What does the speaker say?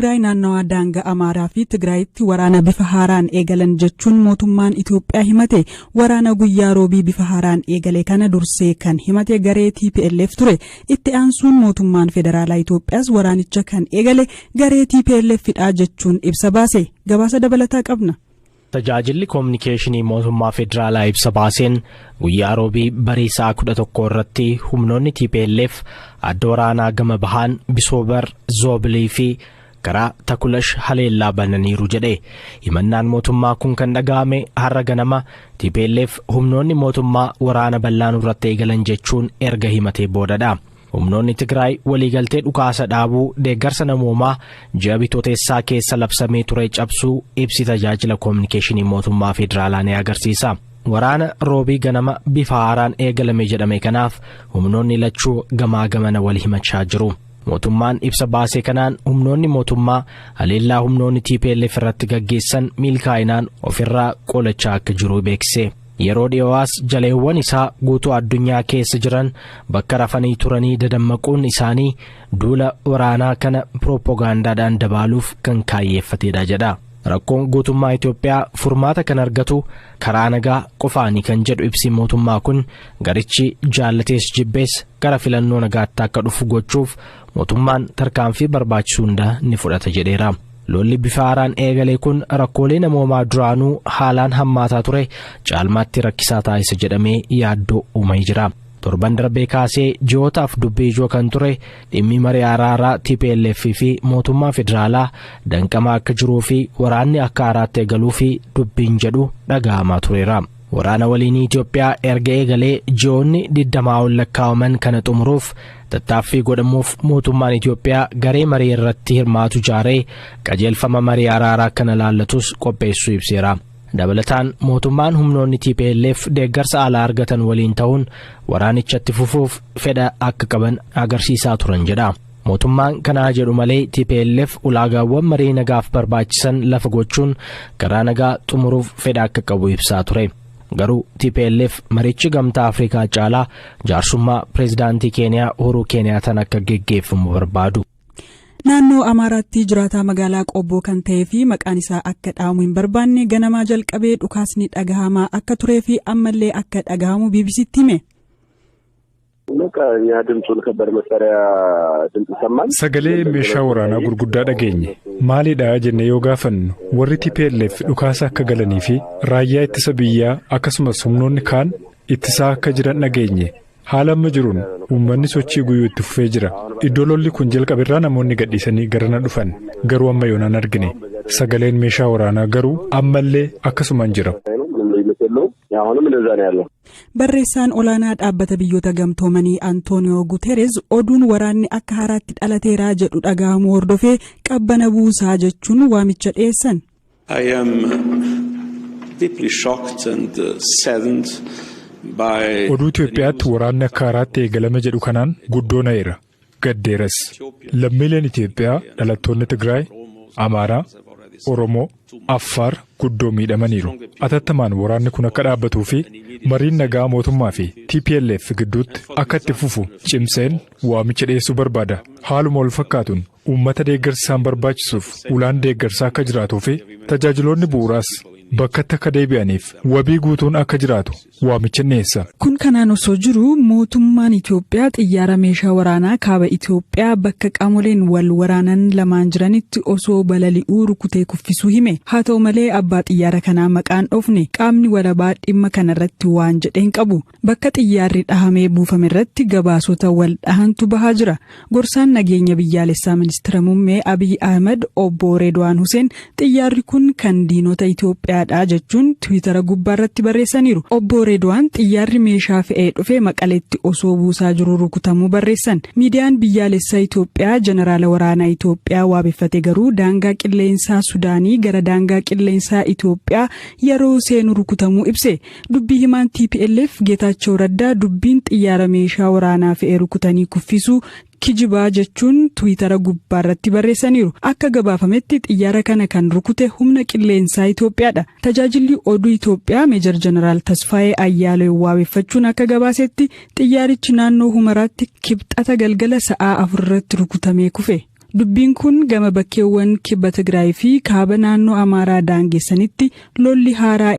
Tigraay naannawaa daangaa Amaaraa fi Tigraayitti waraana bifa haaraan eegalan jechuun mootummaan Itoophiyaa himate. Waraana guyyaa Roobii bifa haaraan eegale kana dursee kan himate garee TPLF ture. Itti aansuun mootummaan federaalaa Itoophiyaas waraanicha kan eegale garee TPLF dha jechuun ibsa baase. Gabaasa dabalataa qabna. Tajaajilli koominikeeshinii mootummaa federaalaa ibsa baaseen guyyaa Roobii barii sa'a 11 irratti humnoonni TPLF adda waraanaa gama bahaan Bisoobar, Zoobilii fi karaa Takulash haleellaa bananiiru jedhe. Himannaan mootummaa kun kan dhaga'ame har'a ganama TPLF humnoonni mootummaa waraana bal'aa irratti eegalan jechuun erga himatee boodadha. Humnoonni Tigraay waliigaltee dhukaasa dhaabuu deeggarsa namoomaa ji'a Bitootessaa keessa labsamee ture cabsuu ibsi tajaajila koominikeeshinii mootummaa federaalaa ni agarsiisa. Waraana Roobii ganama bifa haaraan eegalame jedhame kanaaf humnoonni lachuu gamaa gamana wal himachaa jiru. Mootummaan ibsa baasee kanaan humnoonni mootummaa haleellaa humnoonni TPLF irratti gaggeessan milkaa'inaan ofirraa qolachaa akka jiru beeksise. Yeroo dhiyowaas jaleewwan isaa guutuu addunyaa keessa jiran bakka rafanii turanii dadammaquun isaanii duula waraanaa kana pirooppogaandaadhaan dabaaluuf kan kaayyeeffatedha jedha. Rakkoon guutummaa Itoophiyaa furmaata kan argatu karaa nagaa qofaanii kan jedhu ibsi mootummaa kun, garichi jaallatees jibbees gara filannoo nagaatti akka dhufu gochuuf mootummaan tarkaanfii barbaachisu hunda ni fudhata jedheera. Lolli bifa haaraan eegale kun rakkoolee namoomaa duraanuu haalaan hammaataa ture caalmaatti rakkisaa taasisa jedhamee yaaddoo uumee jira. Torban darbee kaasee ji'ootaaf dubbii ijoo kan ture dhimmi marii araaraa TPLF fi mootummaa federaalaa danqamaa akka jiruu fi waraanni akka haaraatti eegaluu fi dubbiin jedhu dhaga'amaa tureera. Waraana waliinii Itoophiyaa erga eegalee ji'oonni 20 ol lakkaa'aman kana xumuruuf tattaaffii godhamuuf mootummaan Itoophiyaa garee marii irratti hirmaatu ijaaree qajeelfama marii araaraa kana laallatus qopheessuu ibseera. Dabalataan mootummaan humnoonni TPLF deeggarsa alaa argatan waliin ta'uun waraanichatti fufuuf fedha akka qaban agarsiisaa turan jedha. Mootummaan kanaa jedhu malee TPLF ulaagaawwan marii nagaaf barbaachisan lafa gochuun karaa nagaa xumuruuf fedha akka qabu ibsaa ture. Garuu TPLF marichi Gamtaa Afrikaa caalaa jaarsummaa pireezidaantii Keeniyaa Uhuruu Keeniyaataan akka geggeeffamu barbaadu. Naannoo Amaaraatti jiraataa magaalaa Qobboo kan ta'ee fi maqaan isaa akka dhaamu hin barbaanne ganamaa jalqabee dhukaasni dhagahamaa akka turee fi ammallee akka dhagahamu BBCtti hime. በቃ እኛ ድምፁን ከባድ መሳሪያ ድምፅ ሰማን። Sagalee meeshaa waraanaa gurguddaa dhageenye. Maalidha jennee yoo gaafannu, warri TPLF dhukaasa akka galanii fi raayyaa ittisa biyyaa akkasumas humnoonni kaan ittisaa akka jiran dhageenye. Haala amma jiruun uummanni sochii guyyuu itti fufee jira. Iddoo lolli kun jalqabe irraa namoonni gadhiisanii garana dhufan, garuu amma yoonaan argine. Sagaleen meeshaa waraanaa garuu ammallee akkasumaan jira. ምንም ልዩነት የለውም። አሁንም እንደዛ ነው ያለው። Barreessaan olaanaa dhaabbata Biyyoota Gamtoomanii Antooniyoo Guterres oduun waraanni akka haaraatti dhalateeraa jedhu dhagahamuu hordofee qabbana buusaa jechuun waamicha dhiyeessan. I am deeply shocked and saddened by Oduu Itoophiyaatti waraanni akka haaraatti eegalame jedhu kanaan guddoo na'eera. Gaddeeras. Lammiileen Itoophiyaa dhalattoonni Tigraay, Amaaraa, Oromoo, Affaar guddoo miidhamaniiru. Atattamaan waraanni kun akka dhaabbatuu fi mariin nagaa mootummaa fi TPLF gidduutti akka itti fufu cimseen waamicha dhiyeessuu barbaada. Haaluma wal fakkaatuun uummata deeggarsa isaan barbaachisuuf ulaan deeggarsaa akka jiraatuu fi tajaajiloonni bu'uuraas bakkatti akka deebi'aniif wabii guutuun akka jiraatu waamicha dhiyeessa. Kun kanaan osoo jiru mootummaan Itoophiyaa xiyyaara meeshaa waraanaa kaaba Itoophiyaa bakka qaamoleen wal waraanan lamaan jiranitti osoo balali'uu rukutee kuffisuu hime. Haa ta'u malee abbaa xiyyaara kanaa maqaan dhoofne, qaamni walabaa dhimma kanarratti waan jedhe hin qabu. Bakka xiyyaarri dhahamee buufame irratti gabaasota wal dhahantu bahaa jira. Gorsaan nageenya biyyaalessaa ministeera muummee Abiy Ahmed obbo Reedwaan Huseen xiyyaarri kun kan diinota Itoophiyaadha jechuun Tiwiitara gubbaarratti barreessaniiru. Obbo Reedwaan xiyyaarri meeshaa fe'ee dhufe Maqaleetti osoo buusaa jiru rukutamuu barreessan. Miidiyaan biyyaalessaa Itoophiyaa jeneraala waraanaa Itoophiyaa waabeffate garuu daangaa qilleensaa Sudaanii gara daangaa qilleensaa Itoophiyaa yeroo seenu rukutamuu ibse. Dubbii himaan TPLF Geetaachoo Raddaa dubbiin xiyyaara meeshaa waraanaa fe'ee rukutanii kuffisuu kijibaa jechuun Tiwiitara gubbaarratti barreessaniiru. Akka gabaafametti xiyyaara kana kan rukute humna qilleensaa Itoophiyaadha. Tajaajilli oduu Itoophiyaa Meejar Jeneraal Tasfaayee Ayyaalee waabeffachuun akka gabaasetti xiyyaarichi naannoo Humaraatti Kibxata galgala sa'aa 4 irratti rukutamee kufe. Dubbiin kun gama bakkeewwan kibba Tigraay fi kaaba naannoo Amaaraa daangeessanitti lolli haaraa